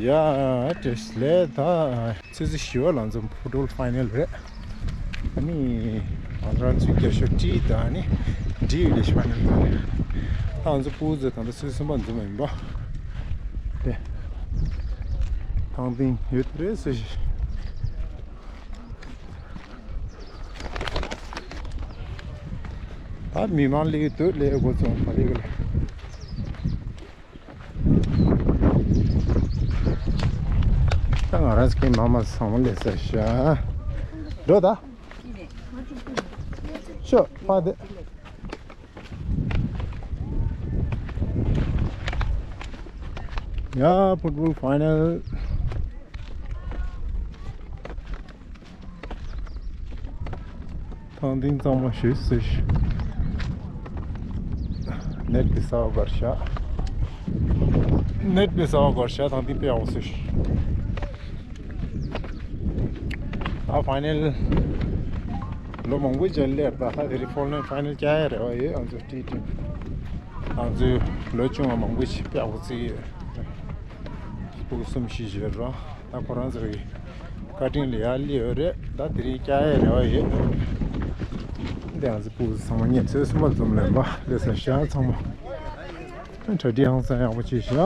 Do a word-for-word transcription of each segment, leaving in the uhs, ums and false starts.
ཡ། བཀྲ་ཤིས་བདེ་ལེགས། ད་ཆུ་ཚོད་བཞི་པ་ལ་ང་ཚོ་ཕུཊ་བོལ་ཕའི་ནལ་རེད། ཨ་ནི་ང་རང་ཚོའི་རྒྱབ་ཤོག་ཊི་དང་ཨ་ནི་འབྲི་ཡོད་ལེ་ཤི་ཕའི་ནལ་དང་། ད་ང་ཚོ་ཕུ་ཚོ་ད་ལྟ་ཆུ་ཚོད་གསུམ་པ་འཛོམས་པ་ཡིན་པ། དེ་ཐང་སྟེང་ཡོད་རེད་ཟེར། ད་མི་མང་སླེབས་འདུག་སླེབས་འགོ་ཚུགས་པ་རེད་ག་ལ། ད་ང་རང་ཚོ་མ་མ་ཚང་མ་སླེབས་ཚར་ཤག་འགྲོ་ད། ཤོག་ཕར་དེ། ཡ། ཕུཊ་བོལ་ཕའི་ནལ། ཐང་སྟེང་གཙང་མ་ཞེ་པོ་ཅིག་ནེཊ་དེ་གསར་པ་སྒར་ཤག་ནེཊ་དེ་གསར་པ་སྒར་ཤག་ཐང་སྟེང་དཔེ་ཡག་པོ་ཅིག་ད་ཕའི་ནལ་ལོ་མང་པོའི་རྗེས་སླེབས་པ། ད་དེ་རིང་ཕུཊ་བོལ་ཕའི་ནལ་རྒྱག་ཡ་རེ་བ་ཡོད། ང་ཚོ་ཊི་ཊིམ་ང་ཚོའི་ལོ་ཆུང་བ་མང་པོ་ཞིག་དཔེ་ཡག་པོ་བརྩི་ཡོད། ཕྲུ་གུ་གསུམ་བཞི་ཡོད་རེད། ད་ཁོ་རང་ཚོ་གི་བཀའ་དྲིན་ལ་ཡར་སླེབས་ཡོད་རེད། ད་དེ་རིང་རྒྱག་ཡ་རེ་བ་ཡོད། འདི་ང་ཚོ་ཕྲུ་གུ་ཚང་མ་ཉིན་མཚན་གསུམ་པ་འཛོམས་ལེན་པ་སླེབས་ཚར་ཤག་ཚང་མ་གྲ་སྒྲིག་ཧང་སང་ཡག་པོ་བྱས་ཤག་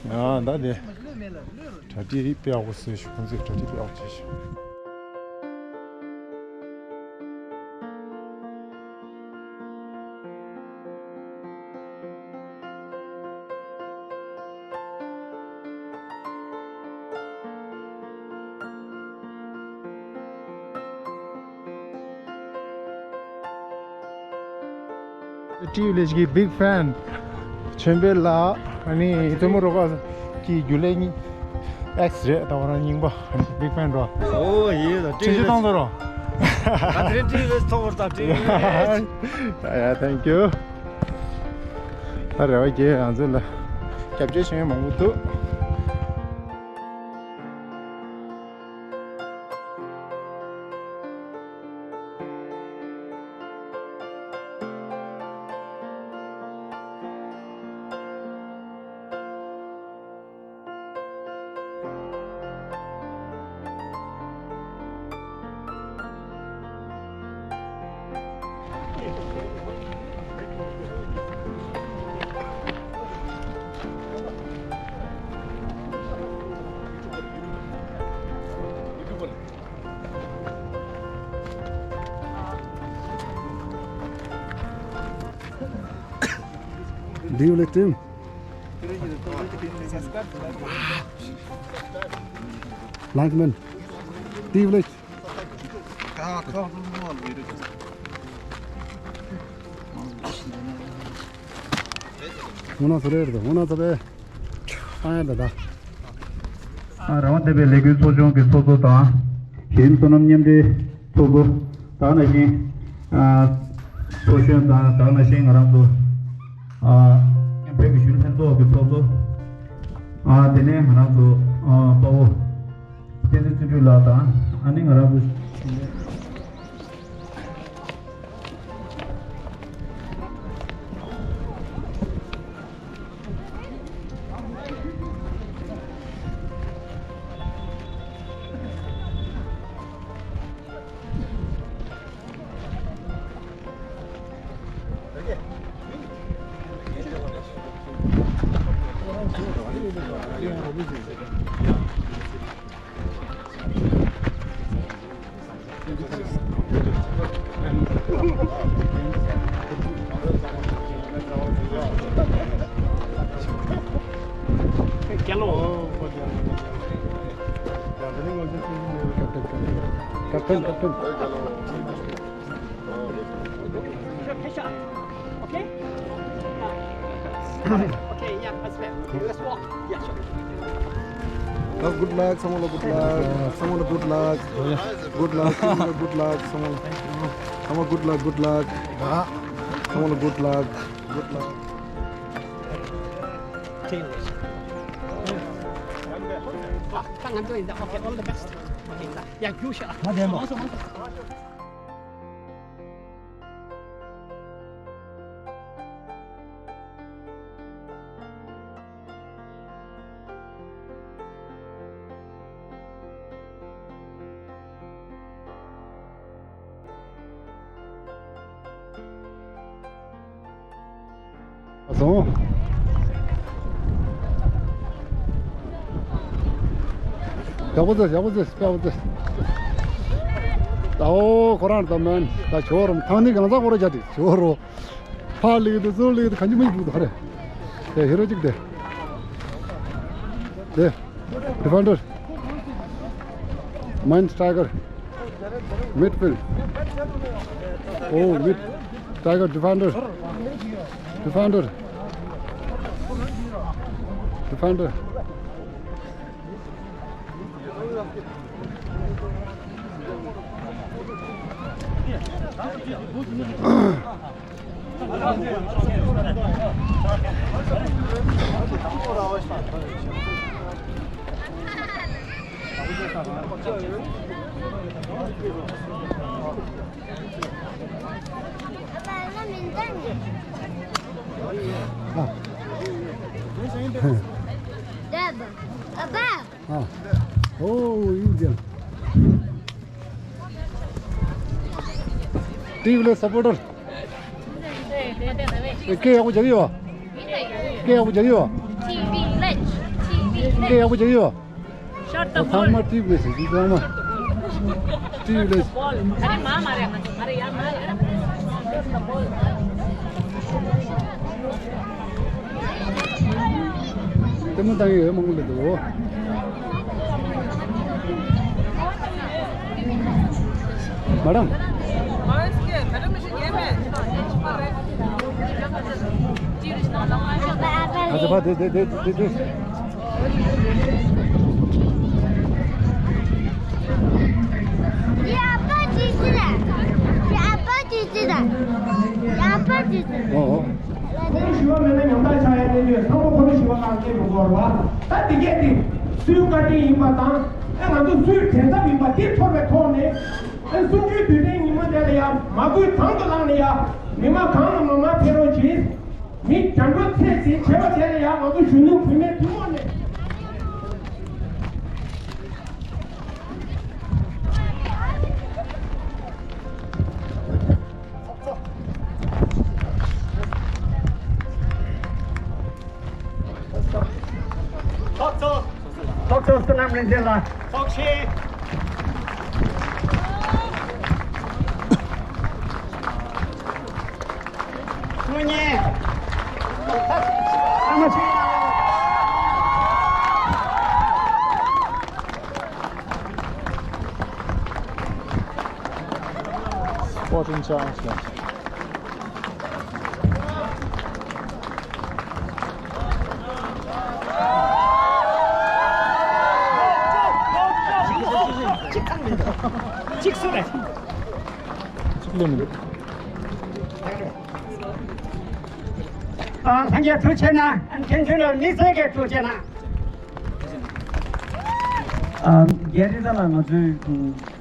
ཡང་ད་དེ་གྲ་སྒྲིག་དཔེ་ཡག་པོ་བཟོས་ཤག་ཁོང་ཚོས་གྲ་སྒྲིག་དཔེ་ཡག་པོ་བྱས་ཤག་ཊི་ཝི་ལེཇ་གི་བིག་ཕེན། ཆོས་འཕེལ་ལགས། ཨ་ནི་རྩེ་མོ་རུ་ཁག་གི་རྒྱུན་ལས་གཉིས། ཨེགས་རེད། ད་ཁོ་རང་རྙིང་པ་བིག་ཕེན་འགྲོ། ཨོ་ཡིན་ད། ཁྲིད་གཞི་གཏོང་དོ་རོ། ད་དེ་རིང་ཊི་ཝི་ལེཇ་ཐོག་བར་ད་ཊི་ཝི་ལེཇ། ཡ་ཐེང་ཀྱུ། ད་རེ་བ་རྒྱས་ང་ཚོ་ལ་རྒྱབ་སྐྱོར་བྱེད་མཁན་མང་པོ་འདུག་ཊི་ཝི་ལེཇ་ཊིམ། Linesman, ཊི་ཝི་ལེཇ། ངོ་ན་ཚ་རེད། ངོ་ན་ཚ་རེད། ཨ་ཡ་ད་ད། ཨ། རང་དབང་ལྡན་པའི་ལས་འགུལ་ཚོགས་ཆུང་གི་ཚོགས་གཙོ་དང་། གཞི་རིམ་སོ་ནམ་མཉམ་འབྲེལ་ཚོགས་གཙོ། ད་ག་ནང་བཞིན། ཨ། ཚོགས་གཞོན་དང་ད་ག་ནང་བཞིན་ང་རང་ཚོ། ཨ། བོད་ཀྱི་གཞོན་ནུ་ལྷན་ཚོགས་ཀྱི་ཚོགས་གཙོ། ཨ། དེ་ནས་ང་རང་ཚོ། ཨ། དཔའ་བོ་བསྟན་འཛིན་བརྩོན་འགྲུས་ལགས་དང་། ཨ་ནི་ང་རང་ཚོ། Captain, captain. Captain, captain. Okay? Okay, yeah, that's fair. Okay, let's walk. Yeah, sure. Love, good luck. Someone love, good luck. Someone love, good luck. Good luck. Someone love, good luck. Someone, someone good luck, good luck. Someone love, good luck. Good luck. Okay, all the best. Okay, yeah, you shall. སོང་། ཡག་པོ་མཛད། ཡག་པོ་མཛད། ཡག་པོ་མཛད། ཨོ་ཁོ་རང་ད་མན་ད་ཞོར་རམ་ཐང་ནི་གང་ཟག་ཁོ་ར་བྱ་དེ་ཞོར་རོ། ཕར་ལེགས་དེ་ཚུར་ལེགས་དེ་གང་ཅི་མི་འདུག་ད་རེ། དེ་ཧེ་རོ་གཅིག་དེ། དེ། Defender. Mind Tiger. Midfield. Oh, mid. Tiger defender. Defender. Defender. ཨ། ཨོ་ཡིན་ཀྱང་། ཏི་ཝི་ལེ་སཔོར་ཊར། སྐད་ཡག་པོ་རྒྱག་གི་ཡོད། སྐད་ཡག་པོ་རྒྱག་གི་ཡོད། སྐད་ཡག་པོ་རྒྱག་གི་ཡོད། Shot the ball. ཚང་མ་ཏི་ཝི་ལེ་ཟེར་གྱི་ཚང་མ། ཏི་ཝི་ལེ། Ball. ཨ་རེ་མ་མ་རེད། ང་ཚོ་མ་རེད་ཡ་མ་རེད། ལྟད་མོ་བཏང་ཡོད་མང་པོ་སླེབས་འདུག་མ་ཌམ། ཨ་ཅག་ཕ་དེ་དེ་དེ་དེ་དེ། ཨོ་ཨོ། ཁོ་ཞི་བ་མེད་ན་ཉམ་ཐག་ཆགས་ཡ་གནས་དུས་ཚང་མ་ཁོ་ཞི་བ་གང་སྐྱེས་འགྲོ་དགོས་རེད་བ། ད་འདི་གས་དེ་སུའི་བཀའ་དྲིན་ཡིན་པ་དང་ཨེ་ང་ཚོ་སུའི་དྲན་ཐབས་ཡིན་པ་དེ་ཚོར་བའི་ཐོག་ནས་ཨེ་གསུམ་བཅུའི་དུས་དྲན་ཉིན་མོ་དེ་ལ་ཡ་མ་བསྐུལ་དང་དུ་བླངས་ནས་ཡ་མི་མང་གང་ལ་མང་མང་ཕེབས་རོགས་གྱིས། མི་དྲན་འགྲོ་ཚད་ཅིག་བྱས་པ་དེ་ལ་ཡ་ང་ཚོ་གཞོན་ནུ་བུད་མེད་ཐུན་མོང་ནས། ཚོགས་གཙོ། ཚོགས་གཙོ་བསོད་ནམས་རིན་ཆེན་ལགས། ཚོགས་གཞི། དངུལ་གཉེར། ཨ་མ་ཆེ། Sporting Challenge. གཅིག་ཚང་མི་འདུག་གཅིག་སུ་རེད། གཅིག་ལས་མི་འདུག་ཨ། ལྷན་རྒྱས་ཐུགས་རྗེ་གནང་། མཁན་ཆེན་ལ་དམིགས་བསལ་གྱི་ཐུགས་རྗེ་གནང་། ཨ། རྒན་རིག་ས་ལ་ང་ཚོའི་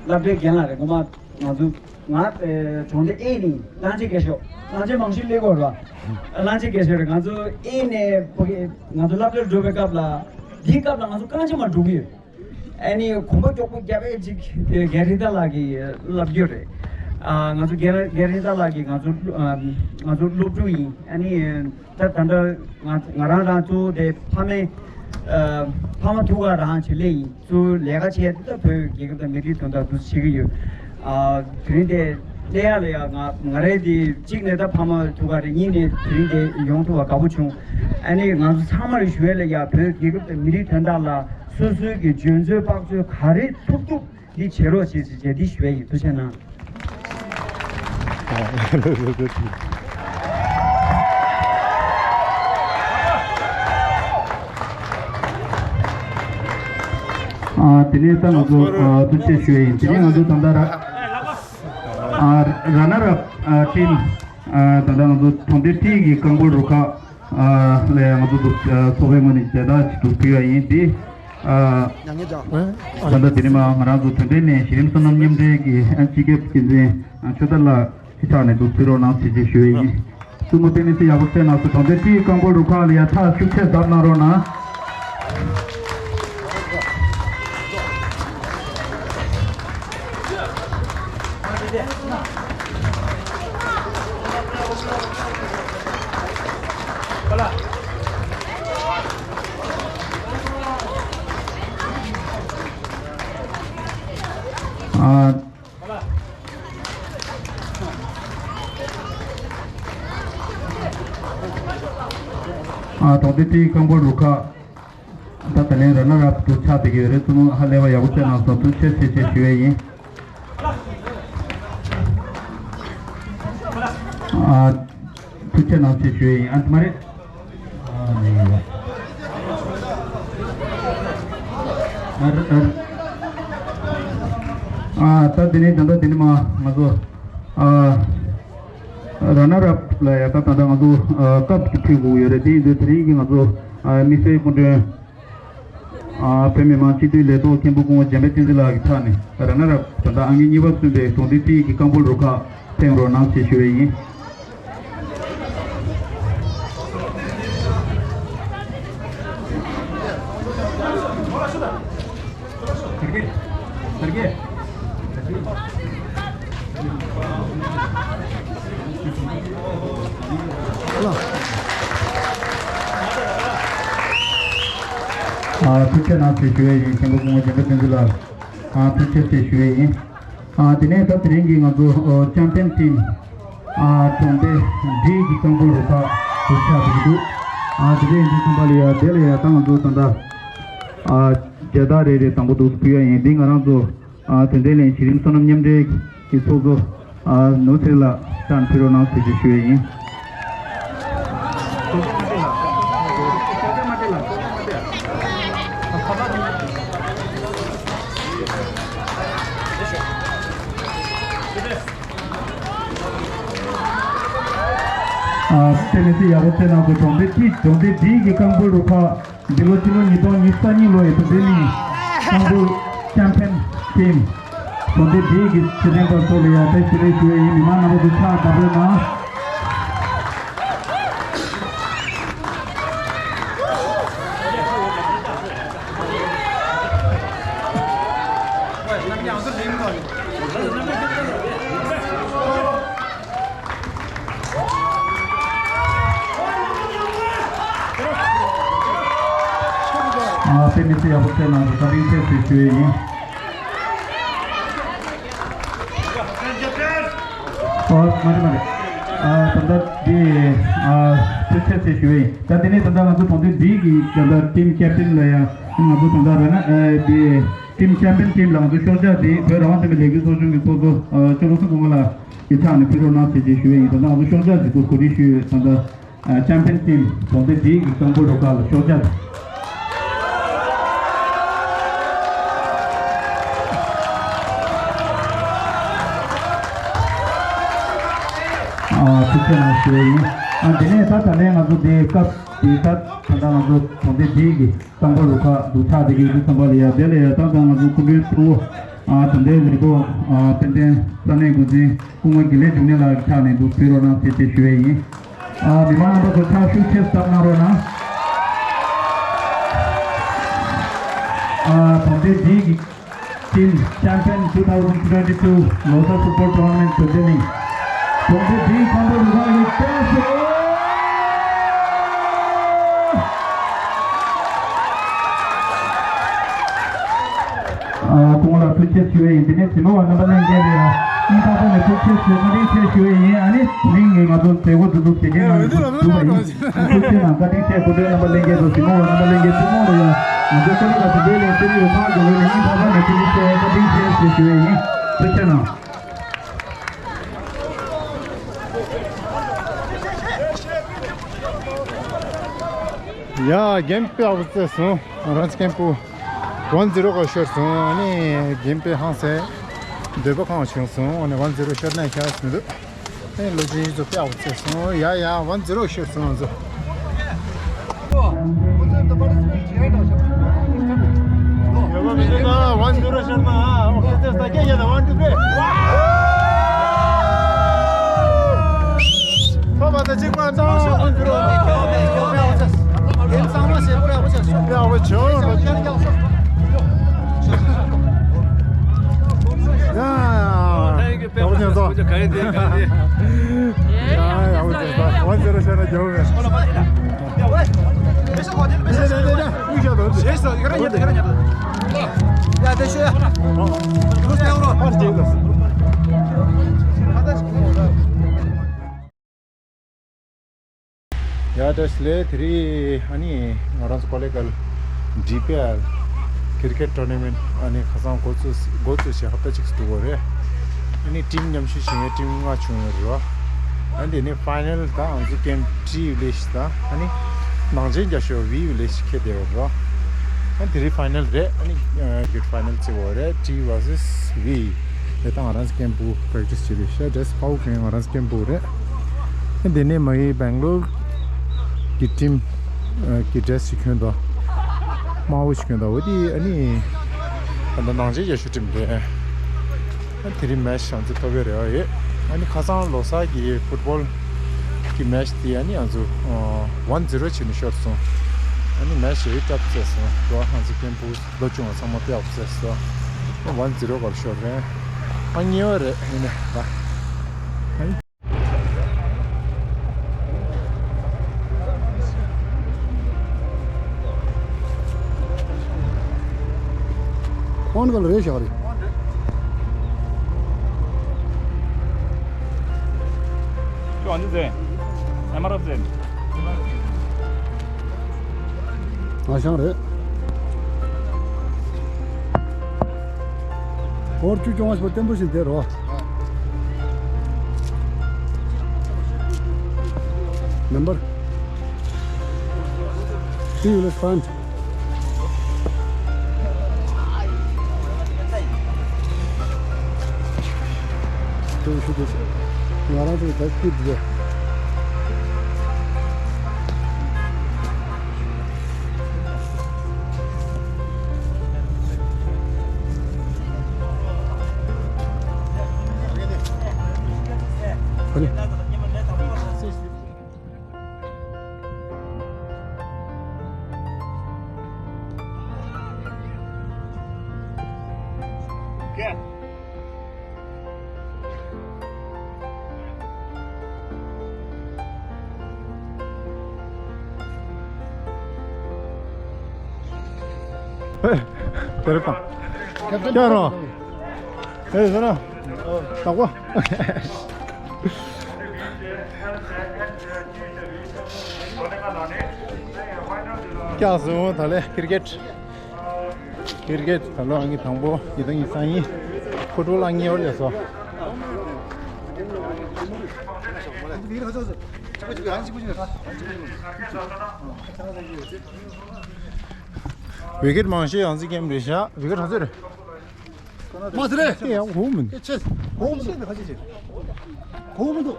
སློབ་གྲྭའི་རྒན་ལགས་རེད། ངོ་མ་ང་ཚོ། ང་ཨེ་གྲོང་སྡེ་ཨེ་ནས་གླང་ཆེན་རྒས་ཤོས། གླང་ཆེན་མང་ཤོས་སླེབས་ཡོད་རེད་བ། གླང་ཆེན་རྒས་ཤོས་རེད། ང་ཚོ་ཨེ་ནས་ཕ་གི་ང་ཚོ་སློབ་གྲྭར་འགྲོ་བའི་སྐབས་ལ། འདིའི་སྐབས་ལ་ང་ཚོ་རྐང་རྗེན་མ་འགྲོ་གི་ཡོད། ཨ་ནི་གོམ་པ་མགྱོགས་པོ་བརྒྱབ་པའི་ཅིག་དེ་རྒན་རིག་ཐར་ལགས་ཀྱིས་བསླབ་རྒྱུ་རེད། ཨ། ང་ཚོ་རྒན་རྒན་རིག་ཐར་ལགས་ཀྱིས་ང་ཚོ་ཨ་ང་ཚོ་སློབ་ཕྲུག་ཡིན། ཨ་ནི། ད་ད་ལྟ་ང་ང་རང་རང་གཙོ་བོ་དེ་ཕ་མའི་ཨ་ཕ་མ་ཐུགས་ཁར་རང་བྱེད་ལས་ཡིན། གཙོ་བོ་ལས་ཀ་བྱས་ད་བོད་རྒྱལ་ཁབ་དང་མི་རིགས་དོན་དག་འདུ་བྱེད་ཀྱི་ཡོད། ཨ་དེ་རིང་དེ་སླེབས་ཡག་ལ་ཡ་ང་ང་རང་དེ་གཅིག་ནས་ད་ཕ་མ་ཐུགས་ཁར་རེད། གཉིས་ནས་དེ་རིང་དེ་ཡོང་ཐུབ་པ་དགའ་པོ་བྱུང་། ཨ་ནི་ང་ཚོ་ཚང་མར་ཞུ་ཡས་ལ་ཡ་བོད་རྒྱལ་ཁབ་དང་མི་རིགས་དོན་དག་ལ་སོ་སོའི་གི་འཇོན་ཚོད་དཔག་ཚོད་ག་རེ་ཐུབ་ཐུབ། འདི་བྱེད་རོགས་བྱེད་ཟེར་བྱས་འདི་ཞུ་ཡ་ཡིན། ཐུགས་རྗེ་གནང་། ཨ། དེ་ནས་ད་ང་ཚོ་ཨ་ཐུགས་རྗེ་ཆེ་ཞུ་ཡ་ཡིན། དེ་ནས་ང་ཚོ་ད་ལྟ་ར་ཨ་ར་ན་རབ་ཨ་ཊིམ་ཨ་ད་ལྟ་ང་ཚོ་གྲོང་སྡེ་ཊི་གི་རྐང་སྤོལ་རུ་ཁག་ཨ་ལ་ཡ་ང་ཚོ་འདུག་ཨ་ཚོགས་པའི་ངོས་ནས་མཇལ་དར་ཞིག་འདུག་ཕུལ་བ་ཡིན། འདི་ཨ་ད་ལྟ་དེ་ནས་མ་ང་རང་ཚོ་དོན་ལྡན་ནས་གཞི་རིམ་སོ་ནམ་མཉམ་འབྲེལ་གྱི་ཨ་སྤྱི་ཁྱབ་འགན་འཛིན་ཨ་ཆོས་དར་ལགས་ཀྱི་ཕྱག་ནས་འདུག་ཕུལ་རོགས་གནང་ཞེས་ཞུ་བ་ཡིན། བཙུན་མོ་ཏེ་ནི་སི་ཡག་པོ་བསྟན་གནང་སོང་། གྲོང་སྡེ་ཊི་རྐང་སྤོལ་རུ་ཁག་ལ་ཡ་ཕྱག་ཤུགས་ཆེ་བརྡབ་གནང་རོགས་གནང་། འདི་དེའི་རྐང་སྤོལ་རུ་ཁག་ད་ད་ལན་ར་ན་རབ་ཏུ་ཆགས་བསྡད་ཀྱི་ཡོད་རེད། བཙུན་མོ་ཧ་ལས་པ་ཡག་པོ་བྱས་གནང་སོང་། ཐུགས་རྗེ་ཆེ་ཞེས་ཞུ་ཡས་ཡིན། ཨ། ཐུགས་རྗེ་གནང་ཞེས་ཞུ་ཡས་ཡིན། ཨ་མ་རེད། ཨ་ནི། ཨ་ར་ཨ་ར། ཨ་ད་དེ་ནས་ད་ལྟ་དེ་ནས་མ་ང་ཚོ་ཨ་ར་ན་རབ་ལ་ཡ་ད་ད་ལྟ་ང་ཚོ་ཨ་ཀབ་ཅིག་ཕུལ་དགོས་ཡོད་རེད། དེ་ཡིན་དུས་དེ་རིང་གི་ང་ཚོ་ཨ་དམིགས་བསལ་སྐུ་མགྲོན། ཨ་བོད་མི་མང་སྤྱི་འཐུས་ལས་ཐོག་མཁན་པོ་སྐུ་ངོ་འཇམ་དཔལ་བསྟན་འཛིན་ལགས་ཀྱི་ཕྱག་ནས་ར་ན་རབ་ད་ལྟ་ཨང་ཀི་གཉིས་པ་སོན་པའི་གྲོང་སྡེ་བདེ་སྐྱིད་ཀྱི་རྐང་སྤོལ་རུ་ཁག་ཕེབས་རོགས་གནང་ཞེས་ཞུ་བ་ཡིན། ཨ་ཐུགས་རྗེ་གནང་ཞེས་ཞུ་བ་ཡིན། མཁན་པོ་སྐུ་ངོ་འཇམ་དཔལ་བསྟན་འཛིན་ལགས། ཨ་ཐུགས་རྗེ་ཆེ་ཞུ་བ་ཡིན། ཨ་དེ་ནས་ད་དེ་རིང་གི་ང་ཚོ་ཨ་ཆེམ་པིན་ཊིམ་ཨ་གྲོང་སྡེ་བདེ་སྐྱིད་ཀྱི་རྐང་སྤོལ་རུ་ཁག་ཏུ་ཆགས་བསྡད་ཀྱི་འདུག་ཨ་དེ་འདྲ་ཡིན་དུས་ཙམ་པ་ལ་ཡ་དེ་ལ་ཡ་ད་ང་ཚོ་ད་ལྟ་ཨ་མཇལ་དར་རེ་རེ་དང་པོ་འདུག་ཕུལ་ཡ་ཡིན། འདི་ང་རང་ཚོ་ཨ་དོན་ལྡན་གླིང་གཞི་རིམ་སོ་ནམ་མཉམ་འབྲེལ་གྱི་ཚོགས་གཙོ་ཨ་ནུ་ཚེ་ལགས་ཕྱག་ནས་ཕུལ་རོགས་གནང་ཞེས་ཞུ་ཡ་ཡིན། ཨ་དེ་མི་ཚེ་ཡག་པོ་བྱས་གནང་དགོས། གྲོང་སྡེ་གཅིག་གྲོང་སྡེ་བདེ་སྐྱིད་ཀྱི་རྐང་སྤོལ་རུ་ཁག་འདི་ལོ་སྤྱི་ལོ་ཉིས་སྟོང་ཉི་ཤུ་རྩ་གཉིས་ལོ་ཡི་དུས་འདི་ནི་རྐང་སྤོལ་ཆེམ་པིན་ཊིམ་གྲོང་སྡེ་བདེ་སྐྱིད་ཀྱི་སྤྱི་ཚན་པ་ཚོ་ལ་ཡང་བཀྲ་ཤིས་བདེ་ལེགས་ཞུ་ཡ་ཡིན། མི་མང་རྣམ་པ་ཚོ་ཕྱག་བརྡབ་རོགས་གནང་། ཨ་དཔེ་མི་སྲིད་ཡག་པོ་བྱས་གནང་སོང་། བཀའ་དྲིན་ཆེ་ཞེས་ཞུ་ཡས་ཡིན། ཨོ་མ་རེད་མ་རེད། ཨ་ད་ལྟ་འདི་ཨ་ཐུགས་རྗེ་ཆེ་ཞུ་ཡས་ཡིན། ད་དེ་ནས་ད་ལྟ་ང་ཚོ་གྲོང་སྡེ་བདེ་སྐྱིད་ཀྱི་ད་ལྟ་ཊིམ་ཀེབ་ཊིན་ལ་ཡང་ང་ཚོ་ད་ལྟ་ར་ན་ཨ་དེ་ཊིམ་ཆེམ་པིན་ཊིམ་ལ་ང་ཚོ་ཤོག་ཆག་དེ་བོད་རང་དབང་བསྟན་པའི་ལས་འགུལ་ཚོགས་ཆུང་གི་ཚོགས་གཙོ་ཨ་ཅོ་ལོ་སི་ཀུ་མ་ལགས་ཀྱི་ཕྱག་ནས་ཕུལ་རོགས་གནང་ཞེས་ཞུ་ཡས་ཡིན། ད་ལྟ་ང་ཚོ་ཤོག་ཆག་ཅིག་ཏུ་གོ་སྒྲིག་ཞུས་ཡོད། ད་ལྟ་ཨ་ཆེམ་པིན་ཊིམ་གྲོང་སྡེ་བདེ་སྐྱིད་ཀྱི་རྐང་སྤོལ་རུ་ཁག་ལ་ཤོག་ཆག་ཨ་ཐུགས་རྗེ་གནང་ཞུ་ཡས་ཡིན། ཨ་དེ་ནས་ད་ད་ལན་ང་ཚོ་དེ་སྐབས་དེ་ད་ད་ལྟ་ང་ཚོ་གྲོང་སྡེ་བདེ་སྐྱིད་ཀྱི་རྐང་སྤོལ་རུ་ཁག་ཏུ་ཆགས་བསྡད་ཀྱི་ཡོད་དུས་ཙམ་པ་ལ་ཡ་དེ་ལ་ཡ་ད་ལྟ་ང་ཚོ་སྐུ་མགྲོན་གཙོ་བོ་ཨ་དོན་ལྡན་ལས་ཐོག་ཨ་དཔལ་ལྡན་ས་གནས་འགོ་འཛིན་སྐུ་ངོ་དགེ་ལེགས་འབྱུང་གནས་ལགས་ཀྱི་ཕྱག་ནས་འདུག་ཕུལ་རོགས་གནང་ཞེས་ཞུ་ཡས་ཡིན། ཨ་མི་མང་རྣམ་པ་ཚོ་ཕྱག་ཤུགས་ཆེ་བཏབ་གནང་རོགས་གནང་། ཨ་གྲོང་སྡེ་བདེ་སྐྱིད་ཀྱི་ཊིམ་ཆེམ་པིན་ཊུ་ཐའུ་ཟེན་ཊུ་ཝེན་ཊི་ཊུ་ལོ་གསར་ཕུཊ་བོལ་ཊོར་ན་མེན་ཊི་དོན་ལྡན་གླིང་གྲོང་སྡེ་བདེ་སྐྱིད་རྐང་སྤོལ་རུ་ཁག་གི་བཀྲ་ཤིས། ཨ་སྐུ་ངོ་ལ་ཐུགས་རྗེ་ཆེ་ཞུ་ཡས་ཡིན། དེ་ནས་གཟིགས་མོ་བ་རྣམ་པ་ལྷན་རྒྱས་ལ་ཡང་སྙིང་ཐག་པ་ནས་ཐུགས་རྗེ་ཆེ་བཀའ་དྲིན་ཆེ་ཞུ་ཡས་ཡིན། ཨ་ནི་དེ་རིང་ནས་ང་ཚོ་མཛད་སྒོ་འདི་ཚོ་བྱེད་མཁན་ནང་འདུག་པ་ཡིན། ཐུགས་རྗེ་གནང་། བཀའ་དྲིན་ཆེ། སྐུ་མགྲོན་རྣམ་པ་ལྷན་རྒྱས་དང་གཟིགས་མོ་བ་རྣམ་པ་ལྷན་རྒྱས་ཐུན་མོང་ལ་ཡང་ང་ཚོའི་ཀོ་ལི་ག་དེ་འདྲའི་ལས་དེ་རིང་ཡོད་ཁག་གི་ངོས་ནས་སྙིང་ཐག་པ་ནས་ཐུགས་རྗེ་ཆེ། བཀའ་དྲིན་ཆེ་ཞེས་ཞུ་ཡས་ཡིན། ཐུགས་རྗེ་གནང་། ཡ་གེམ་དཔེ་ཡག་པོ་རྩེད་སོང་། རང་ཚོ་མཁན་པོ་ཝན་ཛི་རོ་ག་ཤོར་སོང་། ཨ་ནི་གེམ་དཔེ་ཧང་སང་འདོད་པ་ཁེངས་བྱུང་སོང་། ཨ་ནི་ཝན་ཛི་རོ་ཤོར་ན་ཤར་མི་འདུག་ཨ་ནི་ལོ་ཆུང་ཡིན་ཚོ་དཔེ་ཡག་པོ་རྩེད་སོང་། ཡ་ཡ་ཝན་ཛི་རོ་ཤོར་སོང་ང་ཚོ། ཡ་ ལགས་ལས་དེ་རིང་ཨ་ནི་ང་རང་ཚོ་ཀོ་ལེ་གལ་ཌི་པི་ཨེལ་ཀི་རི་ཀེཊ་ཊོར་ནི་མེན་ཊི་ཨ་ནི་ཁ་སང་འགོ་བཙུགས་འགོ་བཙུགས་བྱས་ཧབ་ཏ་གཅིག་འགྲོ་གི་རེད། ཨ་ནི་ཊིམ་མཉམ་ཞུགས་བྱེད་མཁན་ཊིམ་ལྔ་བྱུང་ཡོད་རེད། ཨ་ནི་དེ་ནས་ཕའི་ནལ་དང་ང་ཚོ་ཀེམ་ཊི་ཝི་ལེ་ཇི་དང་ཨ་ནི་ནང་ཆེན་རྒྱ་ཤོག་ཝི་ཝི་ལེ་ཇི་འཁེལ་བསྡད་ཡོད་རེད། ཨ་ནི་དེ་རིང་ཕའི་ནལ་རེད། ཨ་ནི་ཀི་རི་ཀེཊ་ཕའི་ནལ་བརྩི་བ་རེད། ཊི་ཝི་ཝར་སེ་སི་ཝི། དེ་ལྟ་ང་རང་ཚོ་ཀེམ་པུ་པེ་རེག་ཊི་སི་བྱེད་རེད་ཤག་ཌེ་སི་ཕའུ་ཀེམ་ང་རང་ཚོ་ཀེམ་པུ་རེད། དེ་ནས་མ་ཡི་སྦེང་ལོར་གྱི་ཊིམ་གྱི་ཌེ་སི་ཞིག་གྱོན་དང་། དམར་པོ་ཞིག་གྱོན་དང་། འོ་དེ་ཨ་ནི་ད་ལྟ་ནང་ཆེན་རྒྱ་ཤོག་ཊིམ་རེད། དེ་རིང་མེ་ཆི་ང་ཚོ་ཐོབ་པའི་རེ་བ་ཡོད། ཨ་ནི་ཁ་སང་ལོ་གསར་གྱི་ཕུཊ་བོལ་གྱི་མེ་ཆི་དེ་ཨ་ནི་ང་ཚོ་ཝན་ཛི་རོ་བྱས་ནས་ཤོར་སོང་། ཨ་ནི་མེ་ཆི་ཞེ་པོ་ཊབ་བརྩིས་སོང་། ང་ཚོ་ཀེམ་པུ་ལོ་ཆུང་བ་ཚང་མ་དཔེ་ཡག་པོ་རྩེས་སོང་། ཝན་ཛི་རོ་སྒང་ལ་ཤོར་རེད། ཨ་གཉིས་པ་རེད་ཡིན་ནའི་ད། ཨོན་གལ་རེད་ཤག་རེད། ཁྱོད་ཨ་ནི་ཟེར། ཨེམ་ཨར་ཨེཕ་ཟེར། ང་ཤང་རེད། འོར་ཆུ་ཅོང་བ་ཞིག་བརྟན་པོ་ཞིག་དེ་རོ། Number three will front. ང་རང་ཚོ་ད་སྐྱིད་འདུག་དེར་དང་། ཀྱ་རོ། ཨེ་ཟེར་ན། དག་པ། ཀྱ་སོང་ད་ལས་ཀིར་ཀེཊ། ཀིར་ཀེཊ་ད་ལོ་ཨང་ཀི་དང་པོ་ཡི་དང་ཡི་སང་ཡིན། ཕུ་ཊི་བོལ་ཨང་ཉེ་བར་ལས་སོ། ཝི་ཀེཊ་མང་ཤོས་ཡང་སི་ཀེམ་རེད་ཤག་ཝི་ཀེཊ་ག་ཚོད་རེད། མ་ཟེར་རེད། དེ་ཡང་གོ་མིན། དེ་ཆེ། གོ་མི་འདུག་ཁ་ཆེ་ཆེ། གོ་མི་འདུག་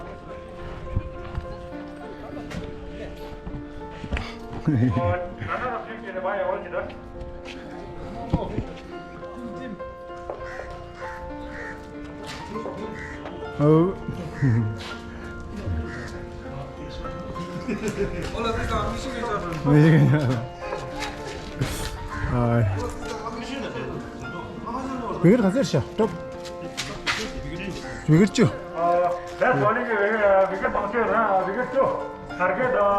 ཨོ། ཝི་ཀེཊ་ག་ཚོད་རེད་ཤག་ཊོབ། ཝི་ཀེཊ་བཅུ། ལས་ཐོག་ནས་ཀྱི་ཝི་ཀེཊ་བང་ཆེན་རང་ཝི་ཀེཊ་བཅུ། དར་རྒྱས་དང་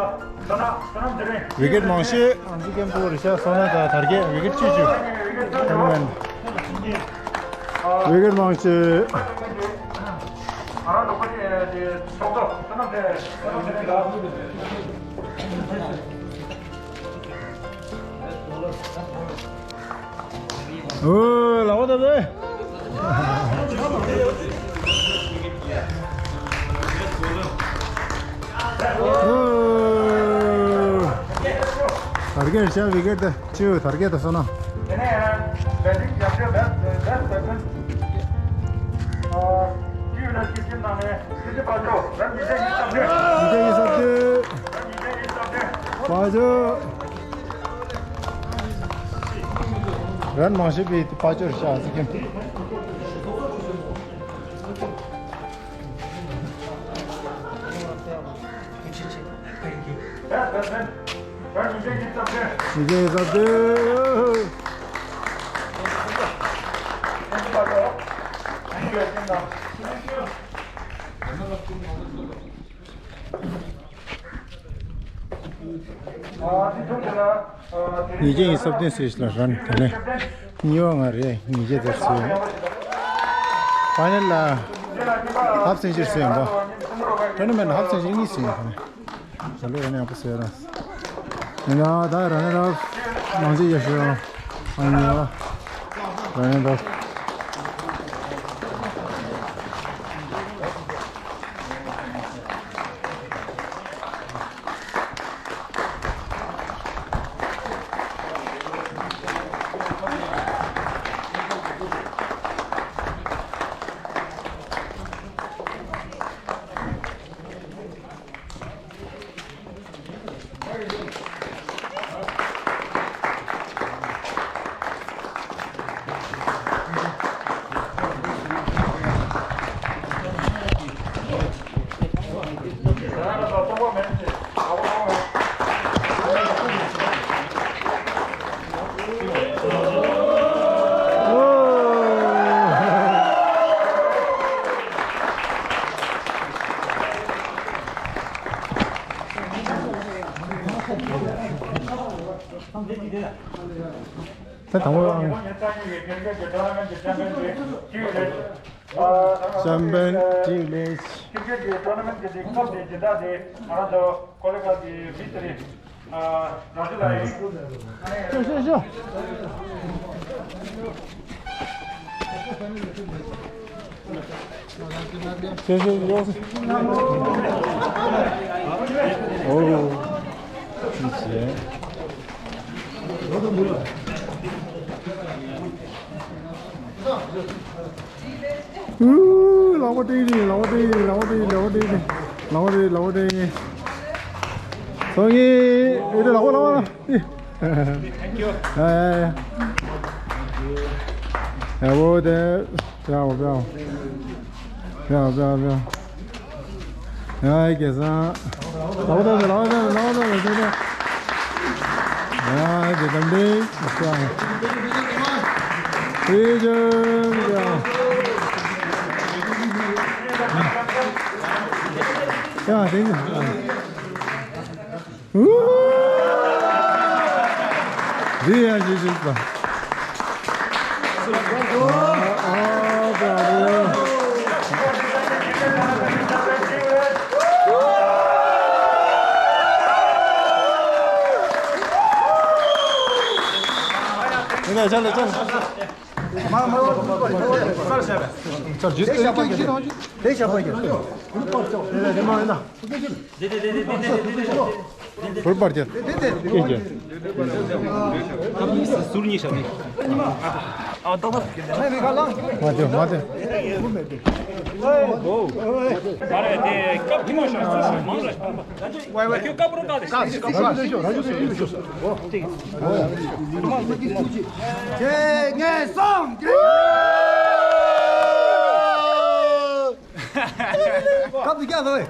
བསོད་ནམས་བསོད་ནམས་ཚེ་རིང་། ཝི་ཀེཊ་མང་ཤོས་ཨང་ཀི་ཀེམ་པུ་རེད་ཤག་བསོད་ནམས་དང་དར་རྒྱས་ཝི་ཀེཊ་བཅུ་བཅུ། ཨ་ནི་མན། ཝི་ཀེཊ་མང་ཤོས། ང་རང་ལོ་ཀ་ཅེ་ཚོགས་གཙོ་བསོད་ནམས་ཚེ་བསོད་ནམས་ཚེ་རིང་ལགས། ཨོ་ལགས་པ་ད་ལེ། ཨོ། དར་རྒྱས་ཤག་ཝི་ཀེཊ་ད་བཅུ། དར་རྒྱས་དང་བསོད་ནམས། དེ་ནས་བེ་ཊིང་རྒྱབ་སྐྱོར་བེ་སི་བེ་སི་བེ་ཊི་སི་མེན། ཨ་ཀི་ཡུ་ནེ་སི་ཊིམ་ནང་ནས་ཀི་ཏི་ཕ་ཇོ་རན་ཉིས་བརྒྱ་ཉི་ཤུ་རྩ་བདུན། ཉིས་བརྒྱ་ཉི་ཤུ་རྩ་བདུན། ཕ་ཇོ། རན་མང་ཤོས་པའི་ཕ་ཇོ་རེད་ཤག་ཨང་ཀི་ཀེམ། ཉིས་བརྒྱ་ཉི་ཤུ་རྩ་བདུན། ཉིས་བརྒྱ་ཉི་ཤུ་རྩ་བདུན་ཟེར་ཞིག་ལ་རན་དེ་ནས་གཉིས་པ་ང་རེད། ཉིས་བརྒྱ་དེར་ཟེར་ཡོད། ཕའི་ནལ་ལ་ཧབ་སེན་ཅུ་རི་ཟེར་ཡོད་པ། ཊོར་ནི་མེན་ཊི་ཧབ་སེན་ཅུ་རི་གཉིས་ཟེར་ཡོད་པ། ཞལ་ལག་ཡང་ཡག་པོ་བཟོས་ར། ཡིན་ན་ད་ར་ནི་ར་མང་ཆེ་ཡོད་ཤོད་ཨ་ནི་ར་ནི་ར། ད་དང་པོ། ཤམ་པན་ཏི་ལེ། ཁྱེད་ཀྱི་ཊོར་ནམེན་གྱི་སྐབས་དེ་སྦྱིན་བདག་དེ་ང་རང་ཚོ་ཀོ་ལི་གྷལ་གྱི་མི་དེ་རེད། ཨ། རང་ཚོ་ལ་ཡིན། ཤོ་ཤོ་ཤོ། ཤོ་ཤོ་ཤོ། ཨོ། ཅི་བྱས། ཨུ། ལག་པ་སྤྲད་ཀྱི་རེད། ལག་པ་སྤྲད་ཀྱི་རེད། ལག་པ་སྤྲད་ཀྱི་རེད། ལག་པ་སྤྲད་ཀྱི་རེད། ལག་པ་སྤྲད་ཀྱི་རེད། ལག་པ་སྤྲད་ཀྱི་རེད། སོང་ངི། ཨེ་རེད། ལག་པ་ལག་པ། Thank you. ཨེ། ཨེ་འོ་དེ། ཡ་འོ་ཡ་འོ། ཡ་འོ་ཡ་འོ་ཡ། ཡ་ཡ་གེ་སང་། ལའོ་ཏ་ལའོ་ཏ་ལའོ་ཏ་ལའོ་ཏ། ཡ་དེ་དམ་དེ། ཡ་དེ་དམ་དེ། ཡ་དེ། རེད་ཡ་ཞེས་ཞུས་པ། ཨ་ཨ་ཨ་ཨ། ཡིན་ན་ཆ་ལ་ཆ་ལ། མ་མ་མ་མ་མ་ཚར་བྱས་པས། ཚར་རྗེས་དེ་ཞག་པ་རྒྱབ། དེ་ཞག་པ་རྒྱབ། དེ་མ་ཡིན་ན། དེ་དེ་དེ་དེ་དེ་དེ། བུར་པར་རྒྱབ། སྐད་རྒྱབ། ཟུར་གཉིས་བཞག་ནས། ཨ་ཏོག་ཏོག་མ་དེ་མ་དེ། ཨོ། མ་རེད་དེ་སྐབས་ཐིག་མ་ཤོར་སུ་ཤོར་མང་ལ་ཤོར་པ། ཁྱོད་སྐབས་རོ་བཀག་དེ། ཁྱེད་ངས་སོང་། སྐབས་དེ་རྒྱག་ཟེར།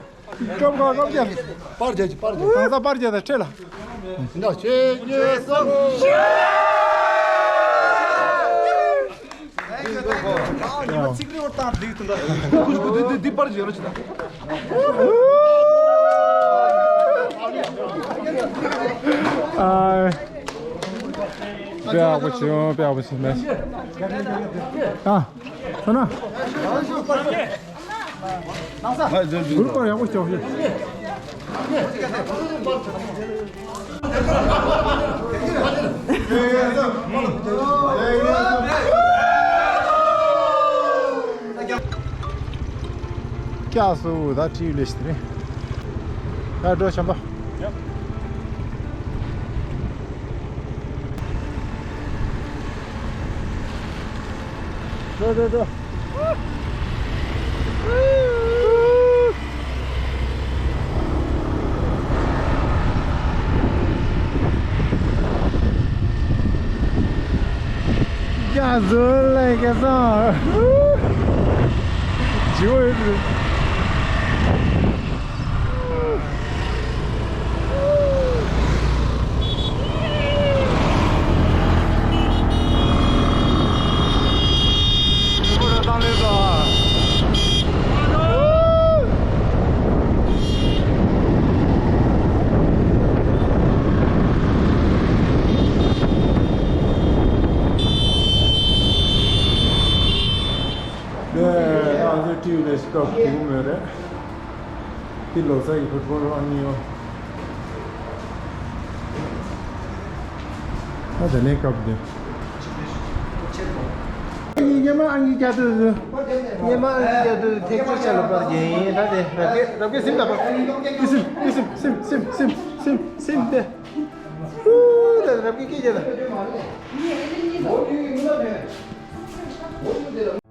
སྐབས་སྐབས་སྐབས་རྒྱག་པར་རྒྱག་ཅིག་པར་རྒྱག་གང་ས་པར་རྒྱག་དང་ཁྲེལ་ལ། འདི་ཁྱེད་ངས་སོང་། ཡིན་ན་ཚིག་རེ་བ་བཏང་འདུག་ཏུ་འདྲ། ཁུ་ཁུ་འདི་འདི་འདི་པར་ཡོད་ར་ཅི་ད། ཨ། དཔེ་ཡག་པོ་བྱུང་། དཔེ་ཡག་པོ་བྱུང་། ཨ། ཐོན་ན། བུར་པར་ཡག་པོ་ཞོག་ཞོག་སྐྱག་སུ་ད་ཁྲིད་ལས་ཤི་རེད། ད་འགྲོ་བྱམས་པ། འགྲོ་འགྲོ་འགྲོ། ཡ་ཟོ་ལེ་གེ་སང་། ཇོ། ནས་ང་ཚོའི་ཊི་ཝི་ལས་སྐབས་དགུ་མོད་རེད། འདི་ལོ་ཙཱ་ཡི་ཕུཊ་བོལ་ཨ་ནི་ཡོད། ད་དེ་ནས་སྐབས་དེ། ཉི་མ་ཨང་ཀི་བརྒྱ་དུ། ཉི་མ་ཨང་ཀི་བརྒྱ་དུ་ཐེག་ཆེ་ཆ་ལ་པར་རྒྱན་ཡིན། ད་དེ་རབ་རྒྱས་རབ་རྒྱས་སེམས་དང་པ། སེམས་སེམས་སེམས་སེམས་སེམས་སེམས་སེམས་སེམས་དེ། ཧུ། ད་རབ་རྒྱས་སྐད་རྒྱག་ད།